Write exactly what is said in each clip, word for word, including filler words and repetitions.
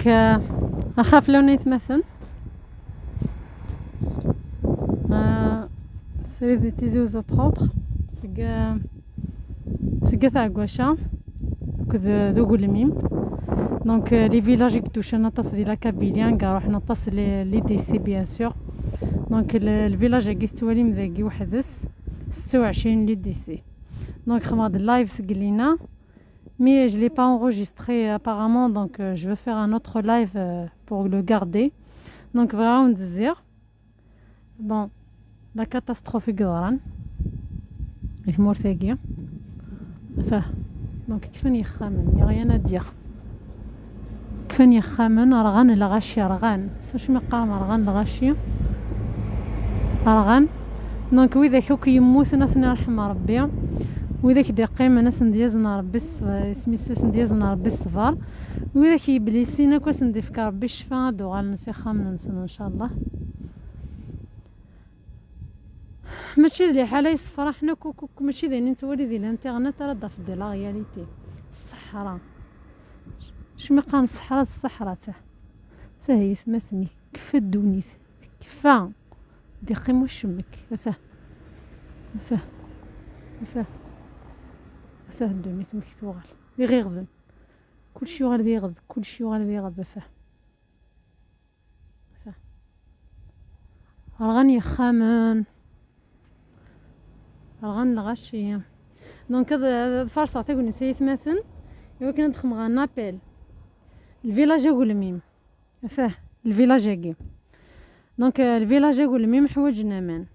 K-, axaf lawn aytmaten. Ah, srid di Tizi Uzzu propre. Seg, ah, seg At Ɛegwaca. Akked d ugelmim. Donc, euh, les villages i yeducan aṭas di la Kabylie, anga ruḥen aṭas les, les décès, bien sûr. Donc, le, le village-agi tettwalim dagi weḥd-s, setta u ɛecrin les décès. Donc, xedmeɣ-d live seg lina. Mais je l'ai pas enregistré apparemment, donc, euh, je vais faire un autre live, euh, pour le garder. Donc, vraiment, on désire. Bon, la catastrophe i yeḍran i tmurt-agi. Ata, donc, kfan yexxamen, il y a rien à dire. Kfan yexxamen, rɣan lɣaci, rɣan. S acimi qqaren rɣan lɣaci? Rɣan. Donc, widak akk yemmuten, ad ten-irḥem Rebbi. Widak d-iqqimen, ad sen-d-yazen Rebbi s-, isem-is, ad sen-d-yazen Rebbi ṣṣber. Widak yeblisin akk, ad sen-d-ifk Rebbi ccfa, ad d-uɣalen s ixxamen-nsen, ncallah. Mačči d liḥala yessefraḥen akk, akk, akk, mačči d ayen i nettwali di l'internet ara d-tafeḍ di la réalité. Ṣṣeḥra. Acimi qqaren ṣṣeḥra d ṣṣeḥra, ta. Ta hi tma-tnek, tekfa ddunit, tekfa. D-iqqim wacemmek, ata. Ata. Ata. Ata ddunit amek tuɣal. D iɣiɣden. Kulci yuɣal d iɣed, kulci yuɣal d iɣed, ata. Ata. Rɣan yexxamen. Rɣan lɣaci. Donc, ad, ad farṣeɣ tagnit ay atmaten, i wakken ad d-xedmeɣ un appel. Lvilaj agelmim. Ata, lvilaj-agi. Donc, euh, lvilaj agelmim ḥwaǧen aman.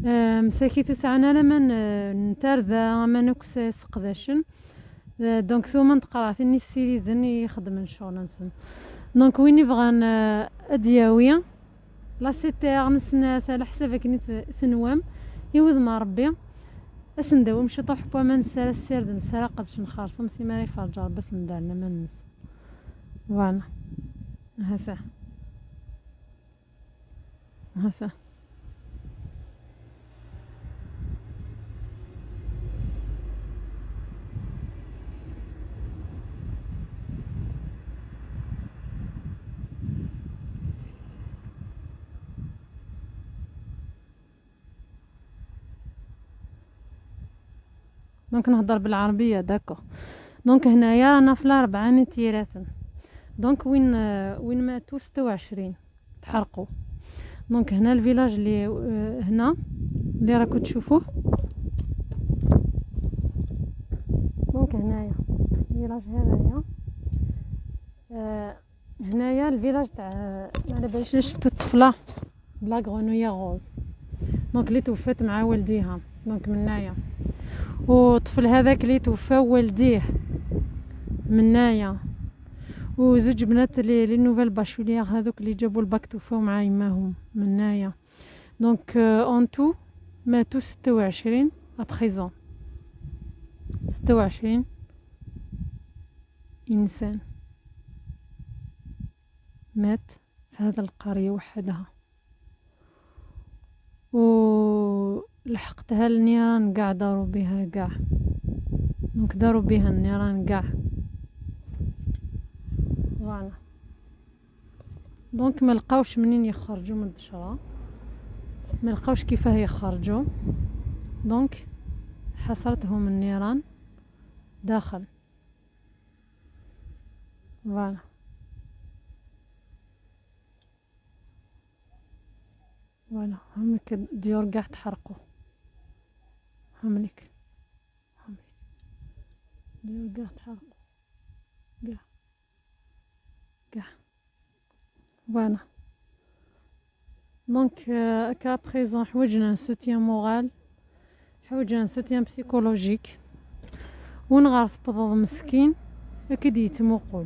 Euh, msakit ur sɛan ara aman, euh, n tarda, aman akk s-, seqdacen. Euh, donc, s waman n tqerɛatin i ssiriden i ixeddmen ccɣel-nsen. Donc, win ibɣan, euh, ad d-yawi la citerne, snat, ala ḥsab akken i t-, tenwam, i wudem n Rebbi, ad sen-d-awim ciṭuḥ n waman s ara ssirden, s ara qedcen xerṣum, si mi ara iferǧ Rebbi ad sen-d-rren aman-nsen. Voilà. Hata. Hata. Donc نهضر بالعربية، d'accord. Donc هنايا رانا في الأربعاء نتيراتن. Donc وين، آه، وين ماتوا ستة وعشرين، تحرقوا. Donc هنا الفيلاج اللي، آه، هنا اللي راكم تشوفوه. Donc هنايا الفيلاج هذايا. آه، هنايا الفيلاج تاع، ما على باليش، شفتوا الطفلة بلا غرونويا غوز؟ Donc اللي توفات مع والديها، donc منايا. والطفل هذاك اللي توفى والديه منايا. وزوج بنات لي، لي نوفيل باشوليير هذوك اللي جابوا الباك توفاو مع يماهم منايا. Donc, euh, en tout ماتوا ستة وعشرين à présent. ستة وعشرين إنسان مات في هذه القرية وحدها، ولحقتها النيران قاع، داروا بها قاع. Donc داروا بها النيران قاع. Voilà. Donc ما لقاوش منين يخرجوا من الدشرة، ما لقاوش كيفاه يخرجوا. Donc حصرتهم النيران داخل. Voilà. Voilà، هاملك الديور قاع تحرقوا. هاملك. هاملك. الديور قاع تحرقوا. قاع. قاع. Voilà. Donc, euh, qu'à présent, حوجنا un soutien moral. حوجنا un soutien psychologique. وين غير تبضض مسكين، أكيد يتموقول.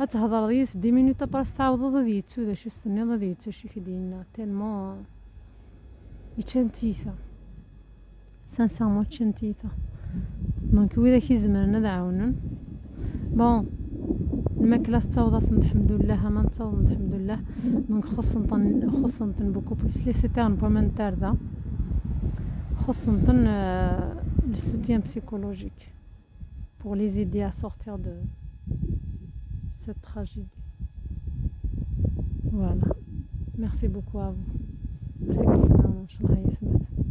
أتهضر ديس دي minutes، أبرس تعوض هذا يتسو، ذا شو استني، هذا يتسو، شي كدينا، tellement يتشان تيثا. Sincèrement، تشنتيتا. Donc ويدا كي زمرنا دعاونن. Bon، الماكلة تتاوض أصلا الحمد لله، أنا نتاوض الحمد لله. Donc خصنطن، خصنطن beaucoup plus les citernes pour من تاردا. خصنطن، euh, le soutien psychologique pour les aider à sortir de Cette tragédie. Voilà. Merci beaucoup à vous. Merci beaucoup. إن شاء الله يسمت.